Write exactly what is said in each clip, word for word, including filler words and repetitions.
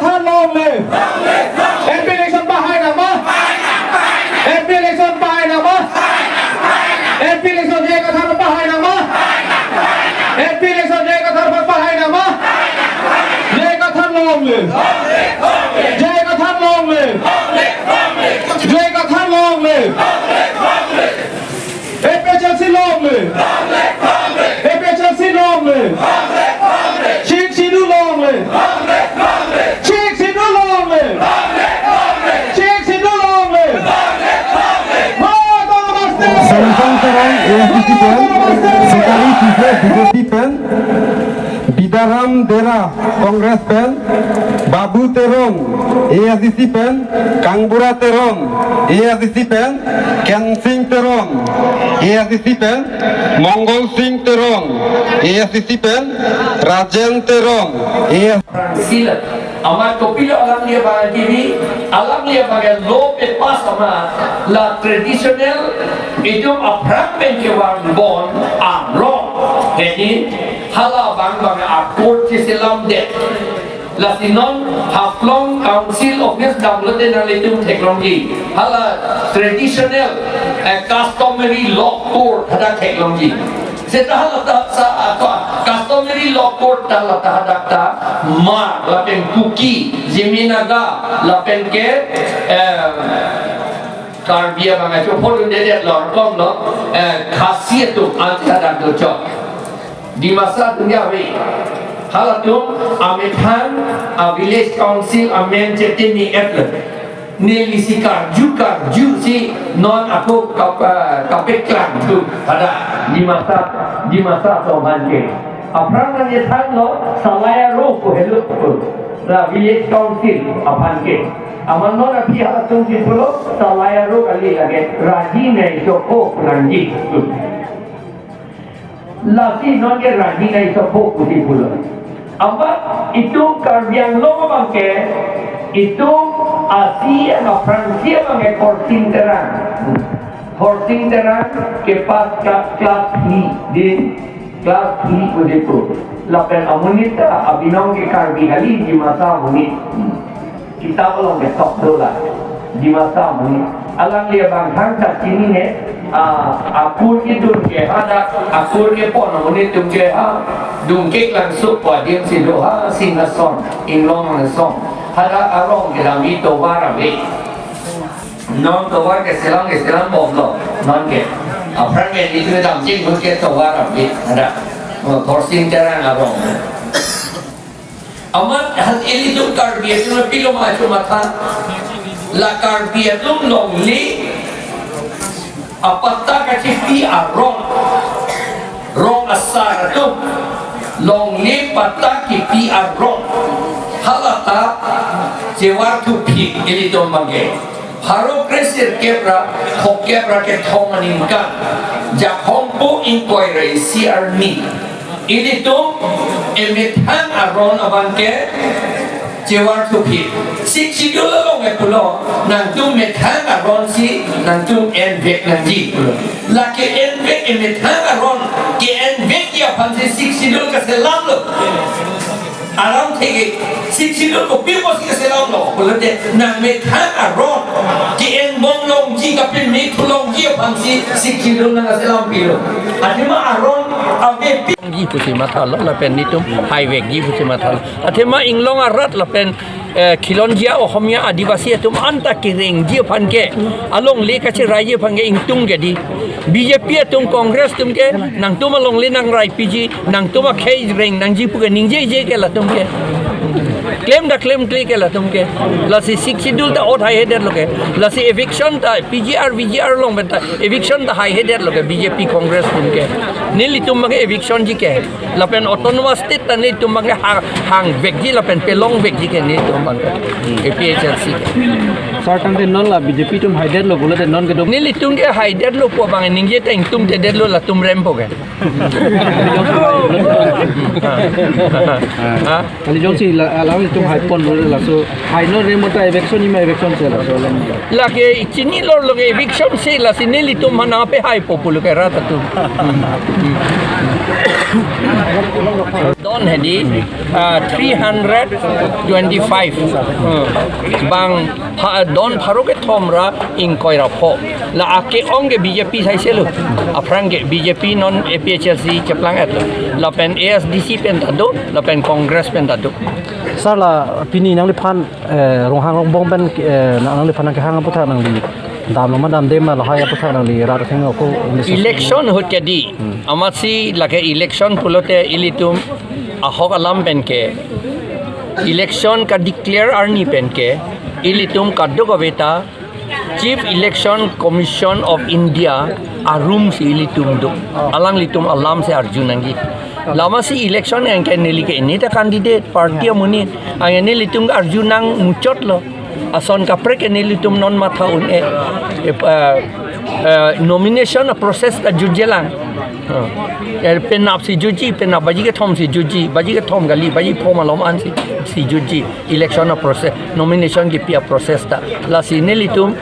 Long live! M P election pahai nang ma? M P election pahai nang ma? M P election J I Kathar pahai nang ma? M P election J I Kathar pahai nang ma? J I Kathar long live! J I Kathar long live! J I Kathar long live! A P H L C long live! A P H L C long live! Sixth Schedule long live! Sixth Schedule long live! Sixth Schedule long live! Bharat Autonomous State! Samsung Terang, A I C C pen, Bharat Autonomous State! Sitali Sise, B J P pen, Bidaram Dera, Congress pen, Babu Teron, A I C C pen, Kangbura Teron, A I C C pen, Kensing Teron, A I C C pen, Mongol Sing Teron, A I C C pen, Rajen Teron, A I C C. Aphrangsi la, amat kopilo alangli abang T V, alangli abang law papass amat la traditional itum aphrang pen kevang bon arong hedi hala abang abang a-court cheselamdet. Lasi non Haflong Council Office damlote nanglitum theklongji. Hala traditional, eh, customary law court hadak theklongji. Seta hala ta sa atwa customary law court ta la ta hadak ta Hmar lapen Kuki, Zeme Naga lapen ke, eh, Karbi abang acho pholun dedet lo, kom lo, eh, Khasi atum an hadak dochot. Dimasa atum ya ave. Halatum amethang a-village council amen chete ni et lo. Neli si karju karju si non ako kap-, eh, kapeklang tu pada Dimasa, Dimasa atum aphan ke. Aphrang nangkethan lo Salai Aro pu helo pu. La village council aphan ke. Amat non aphi halatum si pulo Salai Aro kali lake Raji Naiso Pho nangji. Lasi non ke Raji Naiso Pho pusi pulo. Amat itum Karbi Anglong abang ke, itum asi ama aphrangsi abang ke Khorsing Terang. Khorsing Terang ke pass ka class three din, class three pusi pu. Lapen amonit ta abinong ke Karbi kali, Dimasa amonit. Kitab along ke tok dola. Dimasa amonit. Alangli abang thangta chinine, ah, akur kedun ke hadak, akur kepon amonit atum ke ha, Dungkek Langso pu adim si do ha, Singhason, Inglong Langso. Hadak arong kedam itovar ave. Non tovar keselam keselam bomlo, non ke. Aphrang ke itum damjing hut ke tovar ave, hadak. Oh, Khorsing Terang arong. Amat hal ilitum Karbi atum pilo ma acho matha. La Karbi atum longle apatta kachipi arong. Rong asar atum. Longle patta kipi arong. Halata chevar thuphi ilitum abang ke. Pharo kresirkep ra throkkep ra kethom aningkan. Jakhong po ingkoi ra isi arni. Ilitum emethang aron abang ke chevar thuphi. Sixth Schedule along ke pulo, nangtum methang aron si nangtum envek nangji pulo. Lake envek emethang aron, ke-envekji aphan si Sixth Schedule kaselamlo. Aram theke, Sixth Schedule kopi pusi kaselamlo pulote, nang methang aron ke-enbom longji, kapeme thu longji aphan si Sixth Schedule nang kaselam pilo. Athema aron ave pi- Ji pusi mathalo, lapen netum haivekji pusi mathalo. Athema inglong arat lapen, eh, khilonjia Ohomia Adivasi atum anta kerengji aphan ke, alongle kacheraiji aphan ke ingtung ke di. B J P atum, Congress atum ke, nangtum alongle nangraipiji, nangtum akhei reng nangji pu ke ningjeje ke latum ke. Klem ta klemkle ke latum ke. Lasi Sixth Schedule ta ot haihedetlo ke. Lasi eviction ta P G R, V G R along pen ta eviction ta haihedetlo ke B J P Congress atum ke. Nelitum abang ke eviction ji ke. Lapen Autonomous State ta nelitum abang ke ha-, hangvekji lapen pelongvekji ke nelitum abang ke. A P H L C ke. Sir, tangte non la B J P atum haidetlo pulote non kedo. Nelitum ke haidetlo pu abang ningje ta ingtungtedetlo latum rempo ke. Ha? Kali jongsi la, alanglitum haiponlo laso, hai non rem ta eviction, ima eviction si laso alam. Lake chinilo, lake eviction si, lasi nelitum mana pe haipo pulo ke rat atum. Hmm. Hmm. Don Hedi, ah, three hundred twenty-five. Hmm. Bang pha-, don pharo kethom ra ingkoi ra pho. La ake-ong ke B J P saiselo. Aphrang ke B J P non A P H L C cheplang-etlo. Lapen A S D C pen ta do, lapen Congress pen ta do. Sir, la pini nangliphan, eh, Ronghang Rongbong pen, eh, nang-, nangliphan nangkehang aputhak nangli damlo ma damde ma lahai aputhak nangli rat athengno ko, election ahut ke dei. Hmm. Amatsi lake election pulote ilitum ahok alam pen ke, election ka-declare arni pen ke, ilitum kadokave ta Chief Election Commission of India arum si ilitum do. Alanglitum alam si arju nangji. Lama si election anke neli ke ini ta candidate party amonit. Anke nelitum arju nang muchotlo. Ason kaprek ke nelitum non matha un-e. Eh, eh, eh, nomination a-process ta jutjelang. Eh, penap si jutji, penap baji kethom si jutji, baji kethom kali, baji pho malom an si, si jutji. Election a-process, nomination kipi a-process ta. Lasi nelitum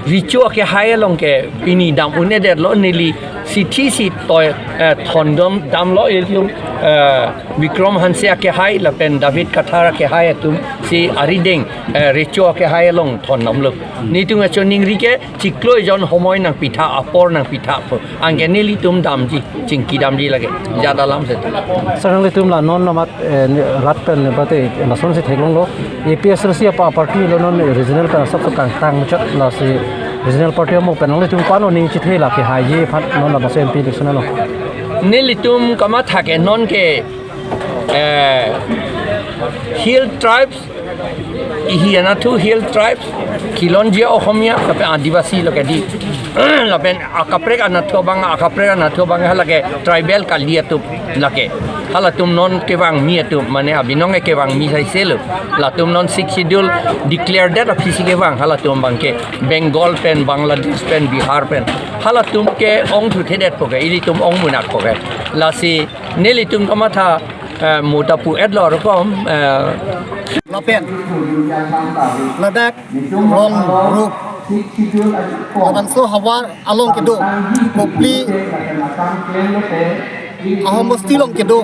recho akehai along ke pini dam un-edetlo, neli sithi si toi, eh, thondam damlo ilitum, eh, Bikram Hanse akehai lapen David Kathar akehai atum si arideng, eh, recho akehai along thondamlo. Nelitum acho ningri ke chiklo ejon homoi nangpitha, apor nangpitha pu. Anke nelitum damji, chingki damji lake. Jat alam se. Sir, nanglitum la non namat, eh, ne-, rat pen ne bate, eh, lason si theklonglo. A P H L C apa party lo non regional pen asap so kangtang muchot, lasi regional party amo pen nanglitum ko-an aning chethe la kehaiji aphan non la base M P election lo. Nelitum kamatha ke non ke, eh, Hill Tribes, ihi anatthu Hill Tribes, Khilonjia Ohomia, lapen Adivasi lo ke dei. Lapen akaprek anatthu abang, akaprek anatthu abang halake tribal kali atum lake. Halatum non kevangmi atum, mane abinong ke kevangmi saiselo. Latum non Sixth Schedule declare det aphi si kevang halatum abang ke. Bengal pen, Bangladesh pen, Bihar pen. Halatum ke ong thuthedet po ke, ilitum ong munak po ke. Lasi nelitum kamatha, eh, mo ta pu-etlo rokom, eh, lapen ladak Rong Rup, labangso havar along kedo, Kopili ahomosti along kedo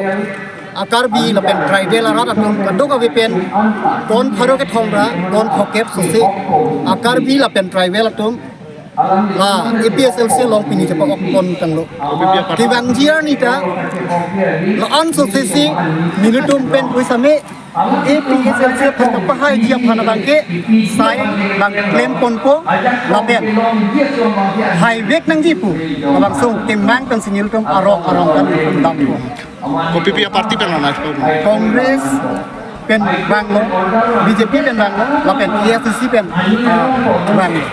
a-Karbi lapen tribal arat atum kadokave pen don pharo kethom ra don phokep sose a-Karbi lapen tribal atum la A P H L C along pini chepa-ok pon tanglo. Kevangji arni ta la-an sose si nelitum pen pu same A P H L C aphan kapahaiji aphan abang ke sai bang klem ponpo lapen haivek nangji pu labangso kemang pen si nelitum arong arong kan dampo. Kopi-pi a-party pen run-et po? Congress pen vanglo, B J P pen vanglo, lapen A S D C pen, ah, vanglo.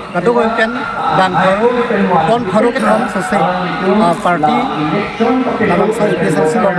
Kadokave pen vang pharo, pon pharo kethom sose, ah, party labangso A P H L C along.